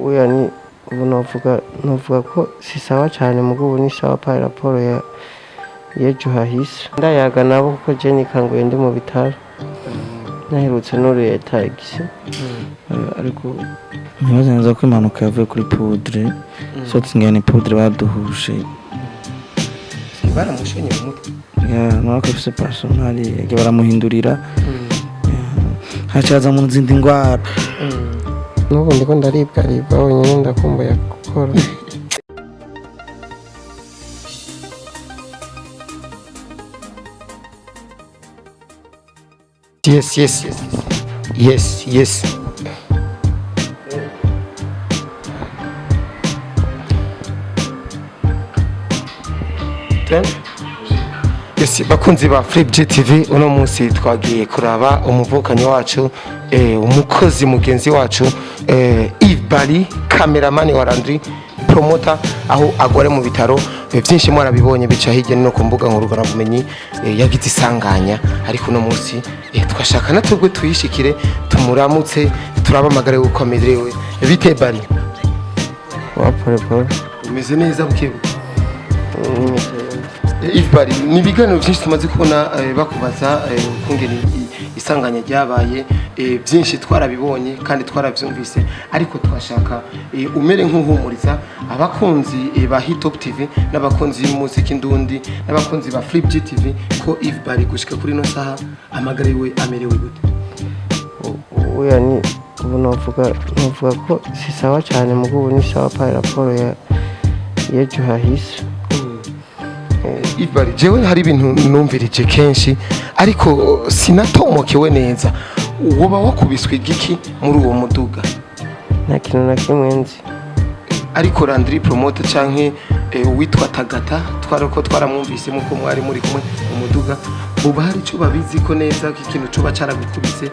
Uya ni ubu novuga ko si sawa cane, mugo ubu ni sawa par rapport ya y'ejo hahise. Ndayaga nabo kuko je nikanguye ndi mu bitaro, naherutse nuriye tagisi. Ariko ntibaze neza ko impanuka yavuye kuri poudre, sotse ngene poudre baduhuje. Baramushenye mu mutwe. Ya, nuko afise personal yagiye baramuhindurira, hacaza mu zindi ndwara. N'ubu ndiko ndaribwaribwa wenyine, ndakumbuye gukora. Yes. Ten? Yes, bakunzi ba Flip GTV, uno munsi twagiye kuraba umuvukanyi wacu, umukozi mugenzi wacu, Yves Bali, cameraman wa Landry Promoter, aho agware mu bitaro. Byinshi mwarabibonye bica hirya no ku mbuga ngurukanabumenyi. Yagize isanganya, ariko uno munsi twashaka natubwe tuyishikire, tumuramutse, turabe amagara yuko amerewe. Bite Bali? Wa polepole. Umeze neza bukebuke? Yves Bali, ni ibiganiro byinshi tumaze kubona, bakubaza ukungene isanganya ryabaye. Byinshi twarabibonye kandi twarabyumvise, ariko twashaka umere nk'uhumuriza abakunzi ba Hitop TV n'abakunzi b'umuziki ndundi n'abakunzi ba Flip GTV ko Yves Bali gushika kuri ino saha amagara yiwe amerewe gute. Uya ni ubu novuga ko si sawa cane, mugo ubu ni sawa par rapport ya y'ejo hahise. Yves Bali, jewe hari ibintu numvirije kenshi ariko sinatomokewe neza. Woba wakubiswe igiki muri uwo muduga? Nta kintu na kimwe nzi. Ariko Landry Promoter canke uwitwa Tagata, twarako twaramwumvise muko mwari muri kumwe mu muduga, buba hari ico babizi ko neza ko ikintu coba caragukubise?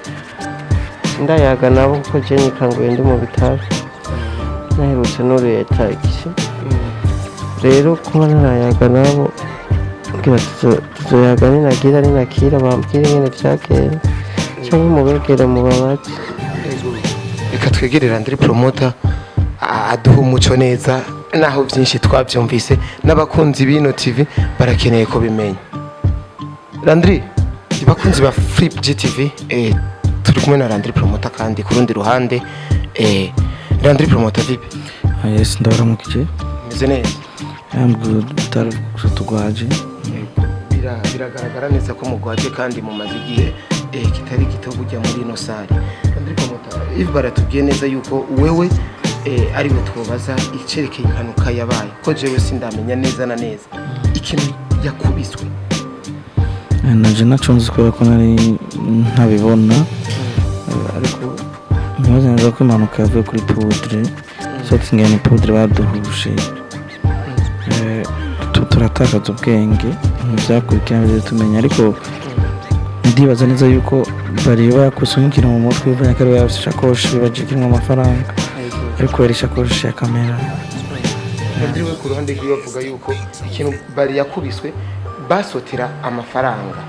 Ndayaga nabo kuko je nikanguye ndi mu bitaro, naherutse nuriye tagisi. Rero kuba ntarayaga nabo, ngira tuzoyaga ninagira ninakira, bambwire ingene vyagenze canke mubegere mubabaze. Reka twegere Landry Promoter aduhe umuco neza, naho byinshi twabyumvise n'abakunzi b'ino TV barakeneye ko bimenya. Landry, abakunzi ba Flip GTV, turi kumwe na Landry Promoter, kandi ku rundi ruhande, Landry Promoter, vipi? Ah, yes, ndabaramukije. Meze neza? I'm good, bitaro gusa tugwaje. Biragaragara neza ko mugwaje kandi mumaze igihe kitari gito kujya muri ino sare. Landry Promoter, Yves baratubwiye neza yuko wewe ari we twobaza icerekeye impanuka yabaye, ko jewe sindamenya neza na neza ikintu yakubiswe. Naje naco nzi kubera ko nari ntabibona. Ariko ntibaze neza ko impanuka yavuye kuri poudre, sotse ngene poudre baduhuje. Turatakaza ubwenge, ntibyakurikira mbere tumenya, ariko ndibaza neza yuko bari bakuse nk'ikintu mu mutwe bivanye ko ari bafite ishakoshi bibaje kirimo amafaranga, ariko yari ishakoshi ya kamera. Landry we ku ruhande rwiwe avuga yuko ikintu bari yakubiswe basotera amafaranga.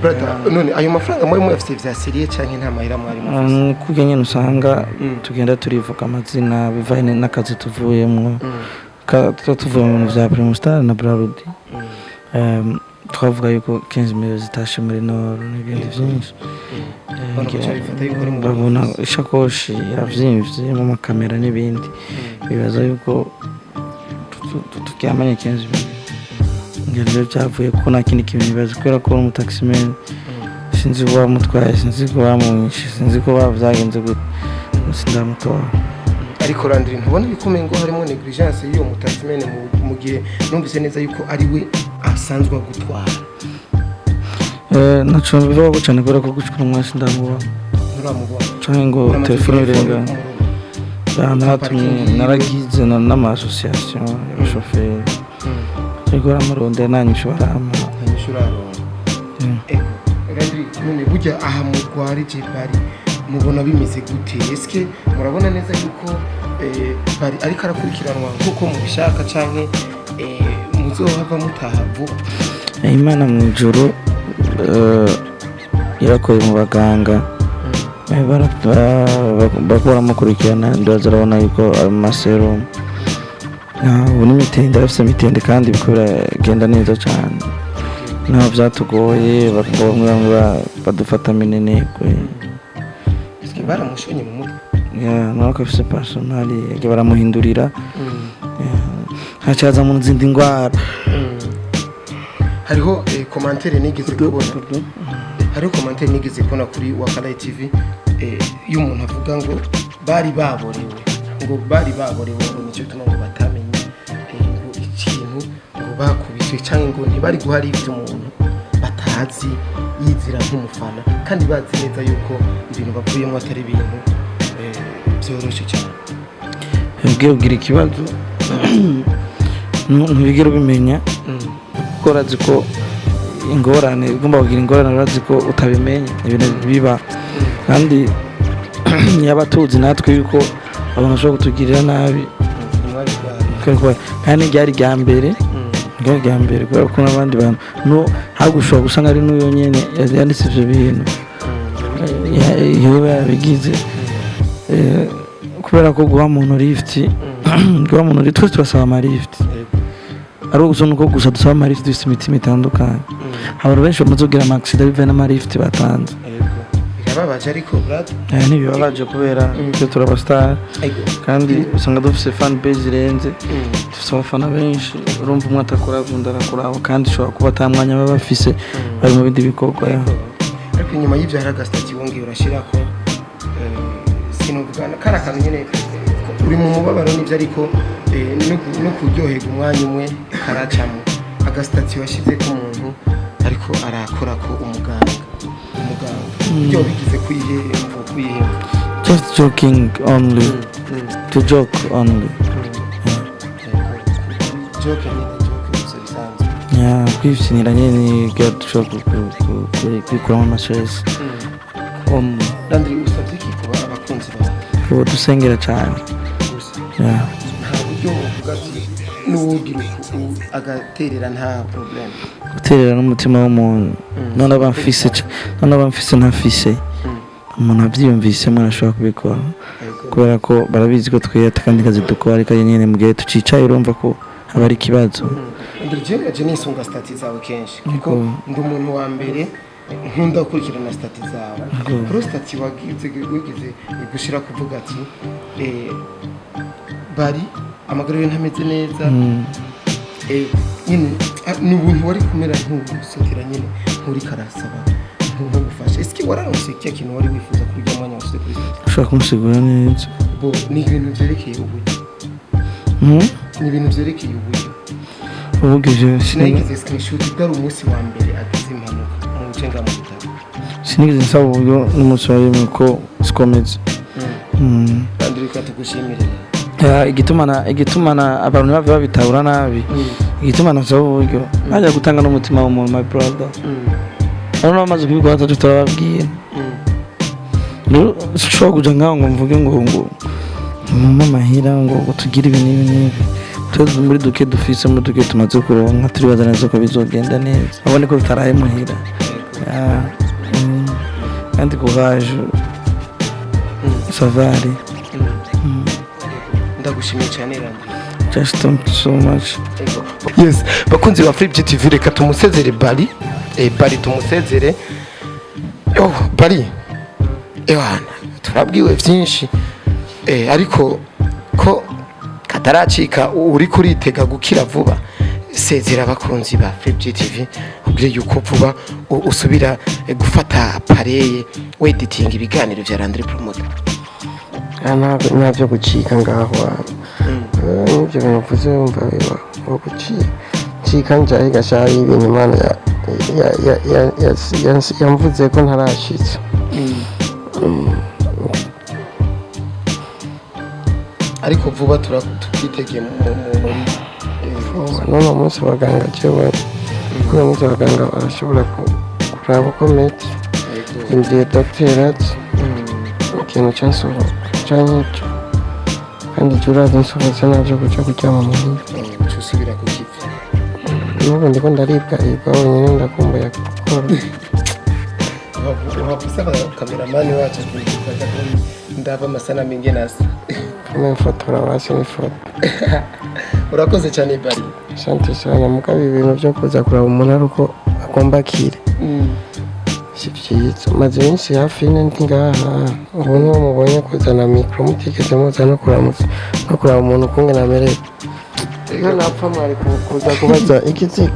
Brother, none ayo mafaranga muri muyafite vya sérieux canke nta mahera mwari mufise? Kurya nyene usanga tugenda turivuga amazina bivanye n'akazi tuvuyemwo. Tuba tuvuye mu bintu vya Primustar na Brarudi. Twavuga yuko 15 millions zitashe muri Nord n'ibindi vyinshi. Abantu baca bifata yuko ari mu Babona ishakoshi iravyiimvye mu makamera n'ibindi, bibaza yuko turyamanye 15 millions. Ngira nivyo vyavuye kuko nta kindi kintu nibaza, kubera ko uri umutaximan, sinzi ko bamutwaye, sinzi ko bamwishe, sinzi ko bavyagenze gute, sindamutora. Ariko Landry, ntubona yuko umengo harimo negligence y'uwo mutaximene mu gihe numvise neza yuko ari we asanzwe agutwara? Naco bivuga cane kubera ko gushika uno mwanya sindamubona. Nturamubona? Canke ngo Uramaze telefone telefone irengana. kumurongo? Naratumye. Parking yiwe. Naragize n'ama association y'abashoferi, ariko baramurondera nta nyishu barampa. Ntanyishu uraronka? Ego Landry, none burya aha mugwarije Bari mubona bimeze gute? Eske murabona neza yuko Bari ariko arakurikiranwa nkuko mubishaka, canke muzohava mutaha vuba? Imana mu ijuru, irakoye mu baganga. Bariko baramukurikirana, ndibaza arabona yuko ari mu maserumu. Ubu n'imitende, arafise imitende kandi biriko biragenda neza cane, naho vyatugoye, bamwe bamwe badufata minenegwe. Eske baramushonye mu mutwe? Nawe ko afise personal yagiye baramuhindurira, hacaza mu zindi ndwara. Hariho commentaire nigeze kubona, hariho commentaire nigeze kubona kuri Wakalayi TV, y'umuntu avuga ngo bari baborewe, ngo bari baborewe, ngo nicyo gituma ngo batamenye ngo ikintu ngo bakubiswe, cyangwa ngo ntibari guhari ibyo umuntu batazi yizira nk'umufana, kandi bazi neza yuko ibintu bavuyemo atari ibintu byoroshye cyane. Ubwiye ugira ikibazo, ntibigera ubimenya, kuko urazi ko ingorane ugomba kugira ingorane, urazi ko utabimenya ibintu biba, kandi yaba tuzi natwe yuko abantu bashobora kutugirira nabi. Ntimwari bwari. Kandi ryari rya mbere, ryari rya mbere, kubera ko n'abandi bantu no ahubwo ushobora gusanga ari n'uyo nyene yanditse ivyo bintu, yoba yabigize. Kubera ko guha umuntu lift, guha umuntu lift, twese turasaba amalift, ari gusa nuko gusa dusaba amalift dufite imitima itandukanye. Abantu benshi bamaze kugira ama accident bivuye n'amalift batanze. Birababaje ariko, brad. Ntibibabaje kubera twe turaba star, kandi usanga dufise fan base irenze, dufise abafana benshi. Urumva umwe atakora, undi arakurabo, kandi ushobora kuba ata mwanya baba bafise, bari mu bindi bikorwa ya. Ariko inyuma y'ibyo hari agasitati wongeye urashyira ko sinuvuga kari akantu nyine, uri mu mubabaro n'ibyo, ariko no kuryoherwa umwanya umwe karacamo. Agasitati washyize ko umuntu ariko arakora ko umuganga ibyo wabigize kwihembo kwihembo? Just joking only, to joke only. Joke nyine, joke gusa bisanzwe. Yeah, kwifinira nyine dushobora kwikuramo amastress. Landry, usabye iki kuba abakunzi bawe? Ubu dusengera cyane. Gusa? Yeah. Nta buryo uvuga ati n'uwugira uku agaterera nta problème? Guterera n'umutima w'umuntu, none aba mfise none aba mfise ntafise, umuntu abyiyumvisemo arashobora kubikora, kubera ko barabizi ko twiyata kandi kazi dukora, ariko nyine mu gihe tucicaye urumva ko haba ari ikibazo. Andrew, je nisunga stati zawe kenshi kuko ndi umuntu wa mbere nkunda gukurikirana stati zawe. Kuri stati wagize wigize gushira kuvuga ati bari amagara ye ntameze neza, nyine ni ubuntu wari kumera nk'usotera nyine nk'uri karasaba nk'ugufasha. Ese wararonse kiya kintu wari wifuza kuri ujya mwanya washyize kuri stati? Ushobora kumusigura neza? Bo ni ibintu vyerekeye uburyo. Ni ibintu vyerekeye uburyo. Uvuga ivyo Sinayigize screenshot, bwari umunsi wa mbere agize impanuka mu bice nga mu bitaro. Sinigeze nsaba uburyo n'umunsi wa rimwe, ko sikomeze. Kandi reka tugushimire. Ya, igitumana abantu bave babitabura nabi, igitumana nsaba uburyo najya gutanga n'umutima w'umuntu, my brother. Hano bamaze kubikora atatu turababwira. Rero sinshobora kuja ngaho ngo mvuge ngo mumpe amahera ngo tugire ibi n'ibi n'ibi. Twese muri duke dufise, muri duke tumaze kuronka, turibaza neza ko bizogenda neza, abone ko tutaraye muhira. Ya, kandi courage savari. Ndagushimiye cyane, Landry. Just thank you so much. Yes, bakunzi ba Flip TV, reka tumusezere Bari, Bari tumusezere. Yo Bari, ewana turabwiwe byinshi, ariko ko kataracika, uri kuritega gukira vuba. Sezera abakunzi ba Flip TV, ubwire yuko vuba usubira gufata pareye weditinga ibiganiro vya Landry Promoter. Ah, nta byo gucika ngaho. N'ibyo bintu uvuze wumva biba ngo gucika cika njaye gashaye ibintu Imana yamvuze ko ntarashitsa. Ariko vuba tukitegeye muri None umunsi abaganga jewe kuri uyu munsi abaganga barashobora kuraba uko meze, igihe dogiteri ati ikintu cyansohoka canke kandi jya uraza nsohotse nabyo kuja kuryama muhira. Uca usubira ku kivi. N'ubu ndiko ndaribwaribwa wenyine, ndakumbuye gukora. Uhava kameramani wacu akajya ndava amasanamu ingene asa. Kama mfotora basi n'ifoto. Urakoze cyane, Bari. Asante sana. Mugabo ibintu byo kuza kuraba umuntu ari uko agomba akire si byiza. Maze iminsi hafi 4 ndi ngaha. Ubu niwo mubonye kuzana mikoro, mutigeze muza no kuramutsa no kuraba umuntu ukungene amerewe. Iyo napfa mwari kuza kubaza ikiziga.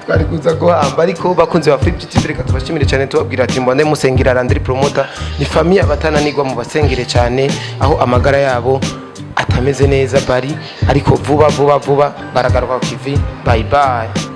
Twari kuza guhamba. Ariko bakunzi ba Flip TV, reka tubashimire cyane, tubabwira ati mbone musengera Landry Promoter, ni famille batananirwa, mu basengere cyane aho amagara yabo atameze neza. Bari ariko vuba vuba vuba baragaruka ku kivi. Bye bye.